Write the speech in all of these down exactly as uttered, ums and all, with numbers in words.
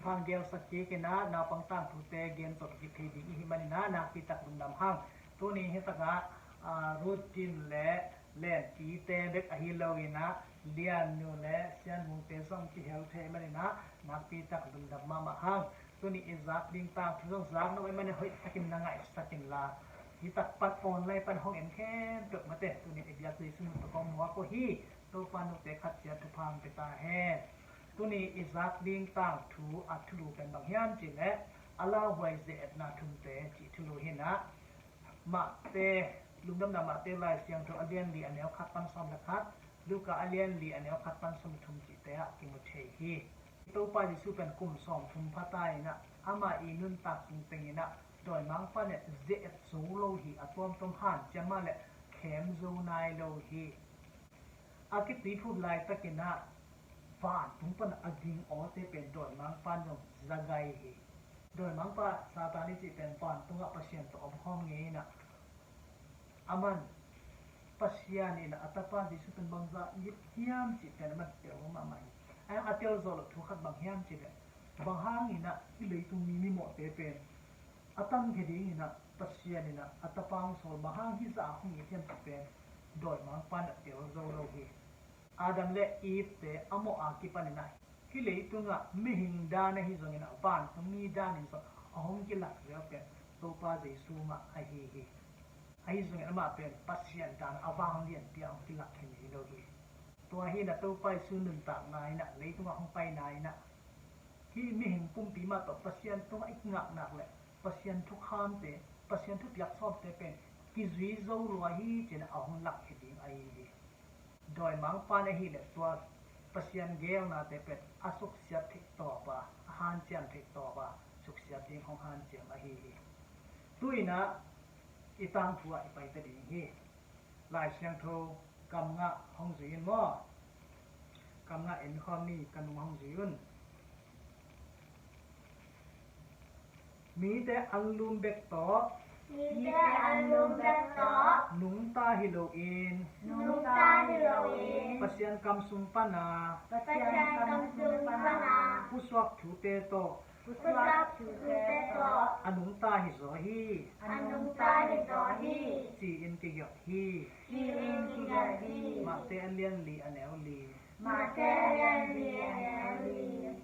Hang gelsak kik in ah naupang tangthute gen tawh kikip thei ding i hih manin ah nakpi tak lungdam hang. Tuni hi takah, ah, Ruth Gin le Len Kite bek ahi lo in ah Lian Nu le Sian Mung te zong kihel thei manin ah nakpi tak lungdam mahmah hang. Tuni i zak ding tangthu zong zak nop i manin hoih takin na ngaihsak inla, hi tak pan online pan hong en khempeuh mate, tuni i biak Jesu nuntak hong muak uh hi. Topa note khat ciat thupha hong pia ta hen. Tuni i zak ding tangthu a thulu pen bang hiam cih leh, a lauhuai ze-etna thumte cih thulu hi in ah, Mate, Lungdamna Mate Lai Siangtho a lian li a neu khat pan sawm le khat, Luka a lian li a neu khat pan sawm le thum cihte ah kimu thei hi. Topa Jesu pen kum sawmthum pha ta in ah, ama i nuntak sung teng in ah dawimangpa in ze-et zo lo hi, a tuamtuam hanciam mah le khem zo nai lo hi. A kituiphut laitakin ah vantung pan a ging awte pen dawimangpa in zong za gai hi. Dawimangpa Satan i cih pen vantungah Pasian tawh om khawm ngei in ah, aman Pasian in ah a tapa Jesu pen bangzah it hiam cih pen aman tel mahmah hi. A, a tel zawh loh thu khat bang hiam cih leh, bang hangin ah hih leitung mi mimawhte pen a tamkhia dingin ah Pasian in ah a tapa hong sawl, bang hang hih zah hong it hiam cih pen dawimangpa in a tel zo lo hi. Adam le Eve te a mawh a kipan in ah hih leitungah mihing dan ahi zongin ah vantung mi danin zong a hong kilak zel pen Topa Jesu mah ahi hi. Ahi zongin amah pen Pasian dan a vanglianpi a hong kilak hi ngei lo hi. Tua hi in ah Topa Jesu nuntakna in ah leitungah hong paina in ah hih mihing pumpi mah tawh Pasian tungah i kingaknak le Pasian thukhamte, Pasian thupiak sawmte pen kizui zo lua hi ci-in a hong lakkhia ding ahi hi. Dawimangpa in ahih leh tua Pasian geelnate pen a suksiat theih tawp a, a hanciam theih tawp a, suksiat ding hong hanciam ahi hi. Tu-in ah i tangthu ah i paita ding hi. Lai Siangtho Kam Ngah hong zui in maw? Kam Ngah en khawm ni, ka nung hong zui un. Mite anlum bek tawh, mite anlum bek tawh, nungta hi loin, nungta hi loin, Pasian kam sung pana, Pasian kam sung pana, pusuak thute tawh, pusuak thute tawh, a nungta hi zaw hi, a nungta hi zaw hi, ci-in kigelh hi, ci-in kigelh hi. Mate a lian li a neu li. Mate a lian li a neu li.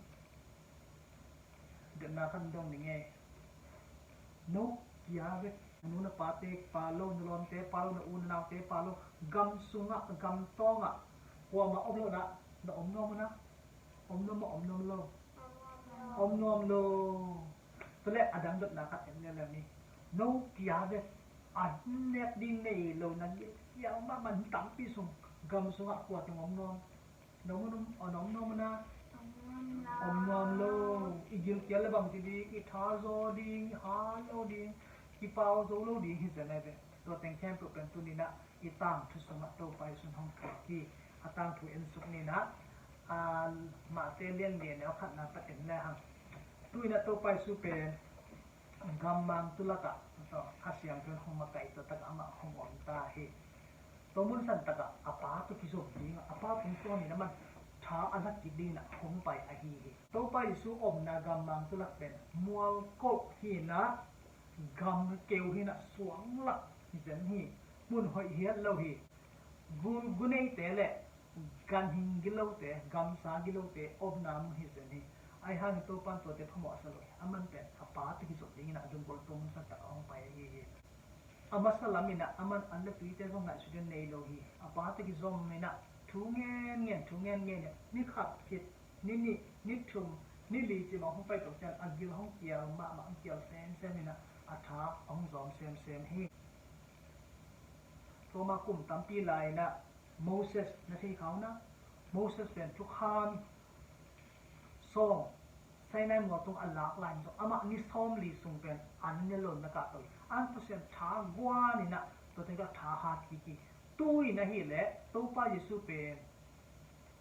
Dotna khat dong ning ei. No kia ve. Na nu na pate pa lo, na lawmte pa lo, na u na naute pa lo, gam sungah, gam tawngah kuamah om lo na, na om nuam uh na? Om nuam maw, om nuam lo? Om nuam lo. Tua leh a dang dotna khat en lel ni. No kia ve. A nek ding nei lo, na gilkial mahmah, mi tampi sung, gam sungah kua teng om nuam? Na om nuam, a na om nuam uh na? Om nuam lo. I gilkial le bang ci ding, i tha zaw ding, i hal lo ding, i pau zo lo ding hi zen ai ve. Tua teng khempeuh pen tuni-in ah i tangthu sungah Topa Jesu in hong thuak hi. A tangthu en suk ni-in ah, a, Mate lian li a neu khatna pan en le hang. Tu-in ah Topa Jesu pen gammang tulakah, Kha Siangtho in hong makaih tua takah amah hong om ta hi. Tua mun san takah a Pa tawh kizom dingah, a Pa tungtawnin amah tha a la kik dingin ah hong pai ahi hi. Topa Jesu omna gammang tulak pen mualkolh hi-in ah, gamkeu hi-in ah, suanglak hi zen hi. Mun hoih hiat lo hi. Gu, guneite le ganhing gilote, gamsa gilote omna mun hi zen hi. Ahi hangin Topa in tuate phamawhsa lo hi. Aman pen a Pa tawh kizom dingin ah a zungbulh tua mun san takah hong pai ahi hi. A masa lamin ah aman an le tuite zong ngaihsut ding nei lo hi. A Pa tawh kizom in ah thu ngen ngen, thu ngen ngen in ah, ni khat khit, ni nih, ni thum, ni li cih mah hong pai tua ciang a gil hong kial mahmah, hong kial semsem in ah a tha hong zawm semsem hi. Tua mah kum tampi lai-in ah Moses na thei kha uh na? Moses pen thukham sawm Sinai mual tung a lak lai-in zong amah ni sawmli sung pen an ne lo-in na kah to hi. An Pasian tha guan in ah tua teng tawh tha hat kik hi. Tu-in ahih leh Topa Jesu pen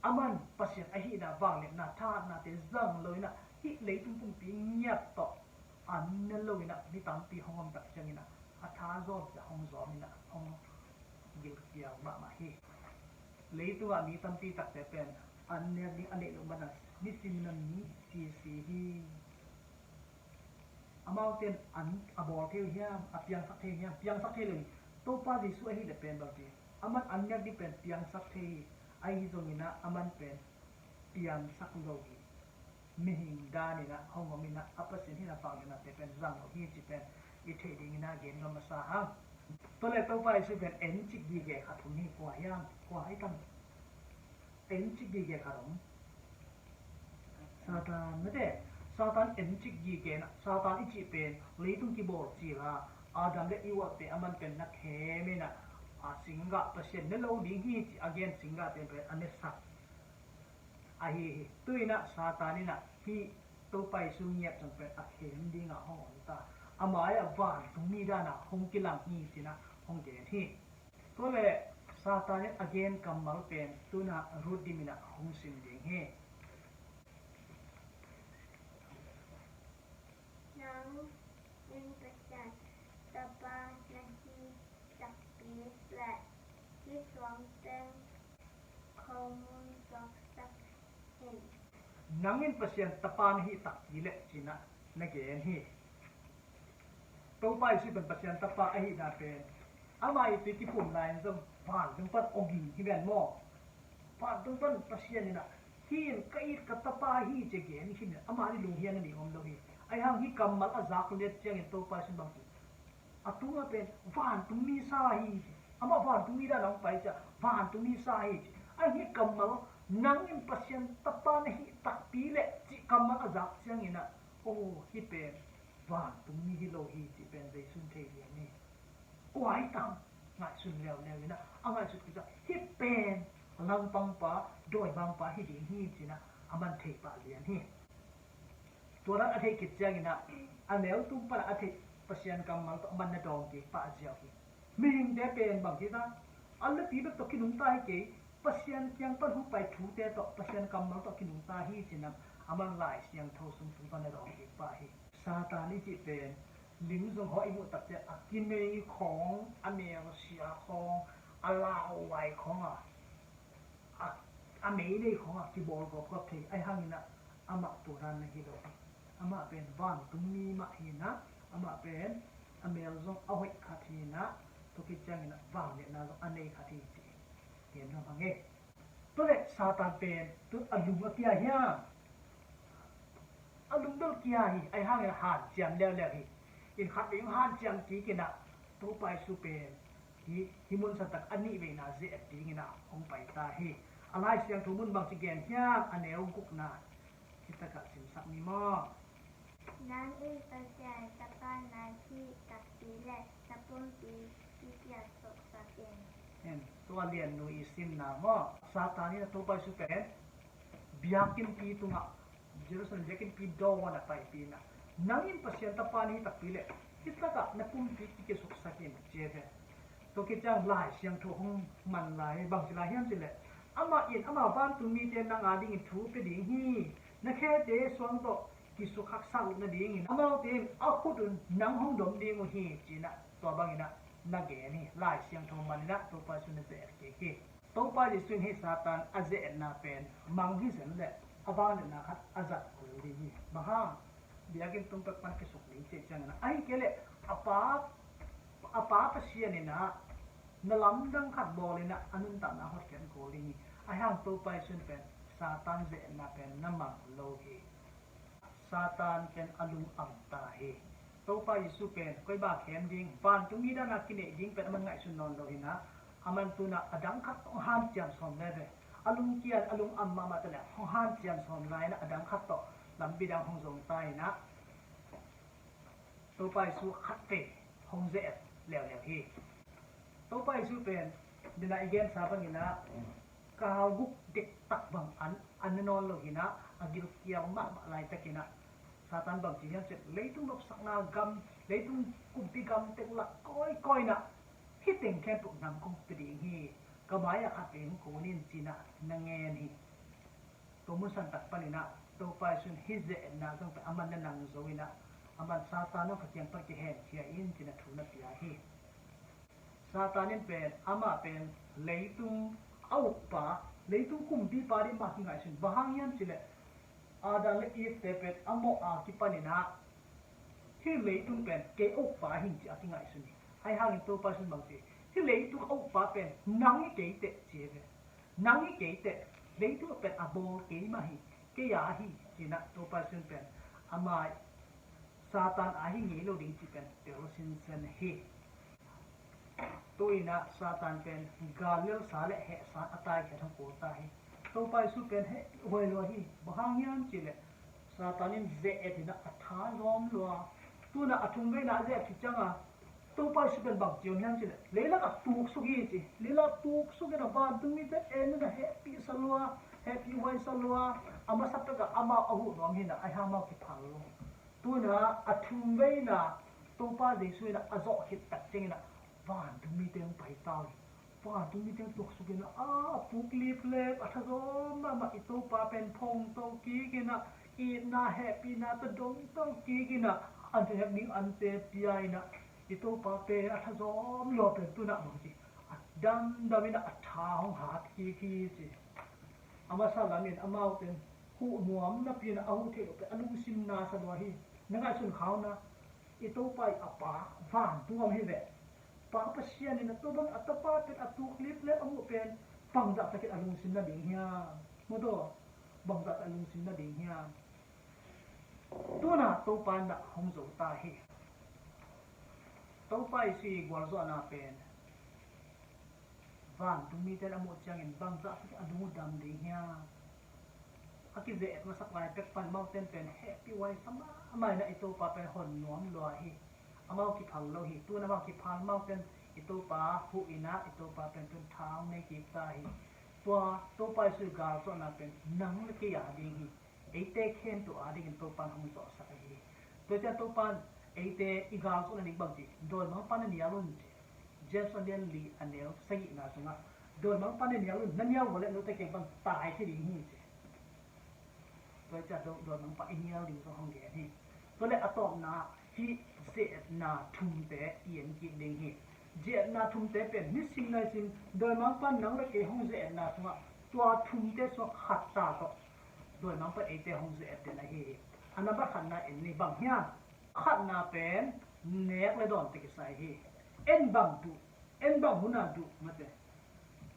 aman Pasian ahihna vangliatna thahatnate zang lo-in ah hih leitung pumpi ngiat tawh an ne lo-in ah mi tampi hong om tak ciangin ah a tha zawm ciang hong zawm in ah hong gilkial mahmah hi. Leitungah mi tampi takte pen an nek ding a neih loh manin Nisim na mi sisi hi. Amaute in an a bawl thei uh hiam, a piangsak thei uh hiam? Piangsak thei lo hi. Topa Jesu ahih leh pen bang ci, aman an nek ding pen piangsak thei hi. Ahi zongin ah aman pen piangsak lo hi. Mihing dan in ah hong om in ah, a Pasian hih na pang in ah te pen zang lo hi ci pen i theih dingin ah gen ka masa hang. Tua leh Topa Jesu pen en cik gige khat om hi. Kua hiam? Kua ahi tam? En cik gige khat om. Satan mate. Satan en cik gige na. Satan i cih pen leitung kibawl cil a, Adam le Eva te aman pen na khem in ah, a singgah, Pasian ne lo ding hi ci a gen singgah te pen a nesak ahi hi. Tu in ah Satan in ah hih Topa Jesu ngiat zong pen a khem ding a hong om ta. A mai ah vantungmi dan a hong kilang hi ci in ah hong gen hi. Tua leh Satan in a gen kammal pen tu in ah Ruth Dim in ah hong sim ding hi. Nang in Pasian tapa na hi takpi leh hih suang teng khomun suaksak in. Nang in Pasian tapa na hi takpi leh ci in ah na gen hi. Topa Jesu pen Pasian tapa ahihna pen ama it i kiphum lai in zong vantung pan awging hi ven maw? Vantung pan Pasian in ah, hih in ka it ka tapa hi ci gen hi in, ama nih lunghiang a nih om lo hi. Ahi hang hih kammal a zak let ciangin Topa Jesu bang ci, a tungah pen vantungmi sa hi ci. Amah vantungmi dan a hong pai ciah vantungmi sa hi ci. Ahi hih kammal, nang in Pasian tapa na hi takpi leh cih kammal a zak ciangin ah, aw, hih pen vantungmi hi lo hi cih pen Jesu in thei lian hi. Kua ahi tam? Ngaihsun leuleu in ah, a ngaihsut kisa hih pen langpangpa, dawimangpa hi ding hi ci in ah aman thei pah lian hi. Tua dan a theih khit ciangin ah, a neu tung pan a theih Pasian kammal tawh aman na dawng kik pah ziau hi. Mihingte pen bang ci ta, a lapi bek tawh kinungta hi kei, Pasian kiang pan hong pai thute tawh, Pasian kammal tawh kinungta hi ci in ah aman Lai Siangtho sung tung pan na dawng kik pah hi. Satan i cih pen lim zong hawh i muh tak ciah a kinei khawng, a melsia khawng, a lauhuai khawng a, a, a mei nei khawng a kibawl gawpgawp thei. Ahi hangin ah amah tua dan na hi lo hi. Amah pen vantungmi mah hi in ah, amah pen a mel zong a hoih khat hi in ah, tua khit ciangin ah vangliatna zong a nei khat hi ci hi. Gen nuam hang e. Tua leh Satan pen tu a lung a kia hiam? A lung bel kia hi, ahi hangin hanciam leuleu hi. In khat vei hong hanciam kik in ah, Topa Jesu pen hih, hih mun santak a nih veina ze-et dingin ah hong pai ta hi. A Lai Siangtho mun bang ci gen hiam? A neu gukna, hi takah simsak ni maw? Nang in Pasian tapa na hi takpi leh na pumpi kikiasuksak in. En, tua lian nu i simna maw? Satan in a Topa Jesu pen biakinnpi tungah, Jerusalem biakinnpi dawn a paipih in ah, nang in Pasian tapa na hi takpi leh hi takah na pumpi kikiasuksak in ci hi ve. Tua khit ciang Lai Siangtho hong man lai, bang ci lai hiam cih leh, amah in ama vantungmite nang a dingin thu pia ding hi. Na khete suang tawh kisuk haksa uh nadingin amaute in a khut un nang hong dom ding uh hi ci in ah, tua bangin ah na gen hi. Lai Siangtho man in ah Topa Jesu na ze-et kik hi. Topa Jesu in hih Satan a ze-etna pen mang hi zen leh a vangliatna khat a zat kul ding hi. Bang hang? Biakinn tung pek pan kisuk ding cih ciangin ah, ahi kei leh a pa, a pa Pasian in ah na lamdang khat bawl in ah a nuntakna hotkhiat kul ding hi. Ahi hang Topa Jesu in pen Satan ze-etna pen na mang lo hi. Satan pen a lung am ta hi. Topa Jesu pen koi bang khem ding, vantungmi dan a kineih ding pen aman ngaihsun nawn lo hi in ah, aman tu in ah a dang khat tawh hong hanciam sawm veve. A lung kia in a lung am mahmah ta leh hong hanciam sawm lai in ah a dang khat tawh lampi dang hong zong ta in ah, Topa Jesu khat vei hong ze-et leuleu hi. Topa Jesu pen, den a i gensa bangin ah, kal guk dektak bang an, an ne nawn lo hi in ah, a gilkial mahmah laitakin ah, Satan bang ci hiam cih leh, leitung nopsakna gam, leitung kumpi gam teng lak kawikawi in ah, hih teng khempeuh nang kong pia ding hi, ka mai-ah khat vei hong kun in ci in ah na ngen hi. Tua mun santak panin ah Topa Jesu in hih ze-etna zong pen aman na nang zo in ah, aman Satan zong ka kiang pan kihemkhia in ci in ah thu na pia hi. Satan in pen, amah pen leitung a ukpa, leitung kumpipa ding mah kingaihsun. Bang hang hiam cih leh, Adam le Eve te pen a mawh a kipanin ah hih leitung pen kei a ukpa hi ci a kingaihsun hi. Ahi hangin Topa Jesu'n bang ci, hih leitung a ukpa pen nang hi kei teh ci hi ve. Nang hi kei teh, leitung pen a bawl keimah hi, kei a hi ci-in ah Topa Jesu'n pen ama Satan a hi ngei lo ding cih pen tel sinsen hi. Tu-in ah Satan pen gal lelsa le hehsa a taikhiat hong kul ta hi. Topa Jesu pen hehpih huai lua hi. Bang hang hiam cih leh Satan in ze-et in ah a tha zawm lua. Tu-in ah a thumveina a ze-et khit ciangin Topa Jesu pen bang ci hiam cih leh leilak ah tuksuk hi ci. Leilak ah tuksuk in ah vantungmite en in ah hehpihsa lua, hehpihhuaisa lua. A masa pek ah amau a huh nuam hi in ah, ahi hang amau kiphal lo. Tu-in ah a thumveina Topa Jesu in ah a zawh khit tak ciangin ah vantungmite hong pai ta uh hi. Vantungmite hong tuksuk in ah a puk liplep a thazawm mahmah i Topa pen phongto kik in ah itna hehpihna tawh dongto kik in ah an hek ding ante pia in ah i Topa pen a thazawm lua pen tu-in ah bang ci, a damdam in ah a tha hong hat kik hi ci. A masa lamin amau pen huh nuam napi-in ah a huh theih loh pen a lungsim nasa lua hi. Na ngaihsun kha un ah, i Topa i a Pa vantung om hi ve. Pa Pasian in ah tua bang a tapa pen a tuk liplep a muh pen bangzah takin a lungsim na ding hiam? Maw taw, bangzah takin a lungsim na ding hiam? Tu-in ah Topa in ah hong zo ta hi. Topa Jesu i gualzawhna pen vantungmite in a muh ciangin bangzah takin a lung uh dam ding hiam? A kize-et masak lai pek pan amaute pen hehpihhuaisa mahmah in ah i Topa pen hon nuam lua hi. Amau kiphal lo hi. Tu-in amau kiphal, amaute in i Topa huh in ah i Topa pen tu-in tha hong nei kik ta hi. Tua Topa Jesu i gualzawhna pen nang le kei a ding hi. Eite khempeuh a dingin Topa in hong zawhsak ahi hi. Tua ciang Topa in eite i gualzawhna ding bang ci, dawimangpa na nial un ci. James a lian li a neu sagihna sungah dawimangpa na nial un, na nial vua leh note kiang pan tai thei ding hi ci. Tua ciang dawimangpa i nial ding zong hong gen hi. Tua leh a tawpna hih ze-etna thumte i en kik ding hi. Ze-etna thumte pen nisim naisim dawimangpa in nang le kei hong ze-etna sungah tua thumte sungah khat ta tawh dawimangpa in eite hong ze-et den ahi hi. A number khatna en ni, bang hiam? Khatna pen nek le dawn tawh kisai hi. En bang duh, en bang hun a duh mate.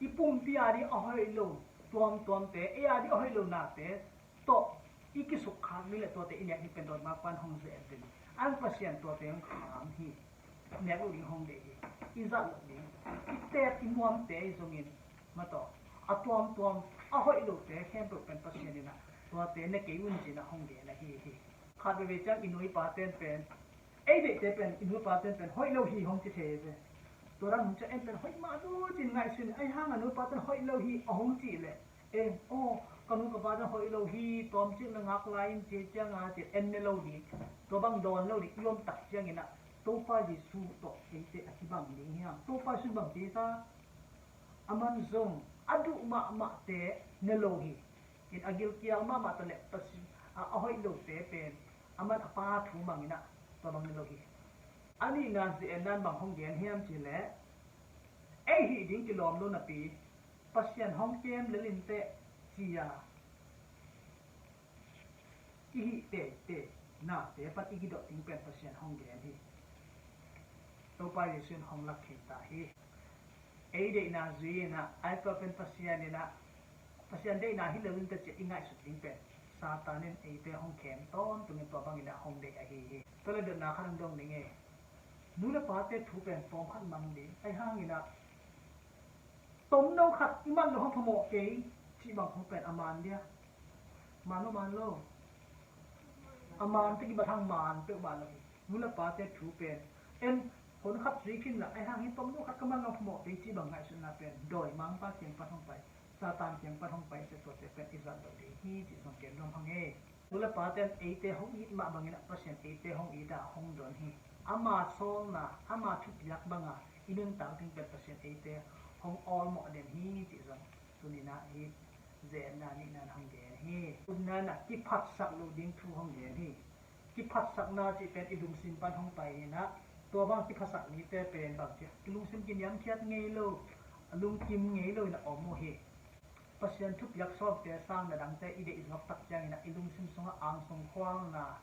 I pumpi a ding a hoih lo tuamtuamte, ei a ding a hoih lo nate tawh i kisukkhak ding le tuate i nek ding pen dawimangpa in hong ze-et den hi. Ahi hang Pasian tuate hong kham hi. Nek loh ding hong deih hi. I zat loh ding, i teep i muamte ahi zongin, maw taw, a tuamtuam a hoih lote khempeuh pen Pasian in ah tuate ne kei un ci-in ah hong gen ahi hi. Khat veivei ciang i nu i pate in pen, ei deihte pen, i nu i pate in pen hoih lo hi hong ci thei ve. Tua dan hun ciang en pen hoih mah duh ci-in ngaihsun, ahi hang a nu i pate in hoih lo hi a hong cih leh, en, aw, ka nu ka pate in hoih lo hi, tawmcik na ngak lai in ci ciang a ci, en ne lo ding, tua bang dawn lo ding i om tak ciangin ah Topa Jesu tawh eite a kibang ding hiam? Topa Jesu in bang ci ta? Aman zong a duh mahmahte ne lo hi. In a gilkial mahmah ta leh Pasian a, a hoih lote pen aman a Pa thu bangin ah tua bang ne lo hi. A nihna ze-etna in bang hong gen hiam cih leh, ei hih ding kilawm lo napi Pasian hong kem lel in teh ci-a i hih teitei nate pan i kidot ding pen Pasian hong gen hi. Topa Jesu in hong lak khin ta hi. Ei deihna zui in ah, ahi tua pen Pasian in ah, Pasian deihna hi lo in teh ci-a i ngaihsut ding pen Satan in eite hong khem tawntungin tua bangin ah hong deih ahi hi. Tua leh dotna khat hong dong ding e. Nu le pate thu pen tawm khat mang ding. Ahi hangin ah tomno khat i man loh hang phamawh kei cih bang hong pen a man dia. Man lo, man lo. A man teh kibat hang man peuhmah lo hi. Nu le pate thu pen en hon khat zui khin la, ahi hang hi tomno khat ka man loh hang phamawh kei cih bang ngaihsutna pen dawimangpa kiang pan hong pai, Satan kiang pan hong pai se tuate pen i zat loh ding hi cih zong gen nuam hang e. Nu le pate in eite hong it mah bangin ah Pasian eite hong it a hong don hi. Ama sawlna, ama thupiak banga i nuntak ding pen Pasian eite hong awlmawh den hi cih zong tuni-in ah hih ze-etna nihna in hong gen hi. Thumna in ah kiphatsak loh ding thu hong gen hi. Kiphatsakna cih pen i lungsim pan hong pai in ah, tua bang kiphatsak mite pen bang ci, i lungsim kiniamkhiat ngei lo, a lungkim ngei lo in ah om uh hi. Pasian thupiak sawmte sang na dangte i deih zawk tak ciangin ah i lungsim sungah angsung khualna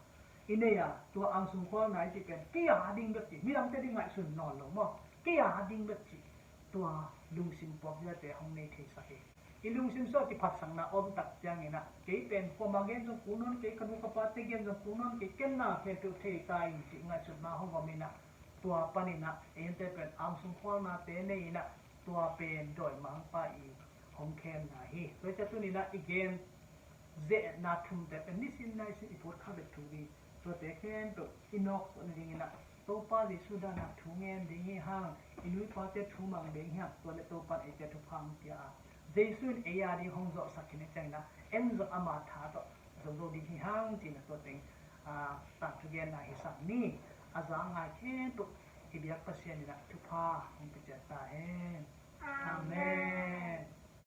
i nei a, tua angsung khualna i cih pen kei a ding bek ci, midangte ding ngaihsun nawn lo maw, kei a ding bek ci, tua lungsim puakziate hong nei theisak hi. I lungsim sungah kiphatsakna om tak ciangin ah kei pen kuama gen zong kul nawn kei, ka nu ka pate gen zong kul nawn kei, ken na khempeuh thei ta ing cih ngaihsutna hong om in ah, tua panin ah eite pen angsung khualnate nei in ah tua pen dawimangpa i hong khenna hi. Tua hi ciang tuni-in ah i gen ze-etna thumte pen nisim naisim i phut kha bek thu ding, tuate khempeuh i nawk suah nadingin ah Topa Jesu dan ah thu ngen ding hi hang, i nu i pate thu mang ding hi hang, tua leh Topa in eite thupha hong pia a, Jesu in ei a ding hong zawhsak khin hi ciangin ah en zong ama tha tawh zong zo ding hi hang ci-in ah tua teng, ah, tangthu genna hi sam ni. A za ngai khempeuh i biak Pasian in ah thupha hong pia ciat ta hen. Amen.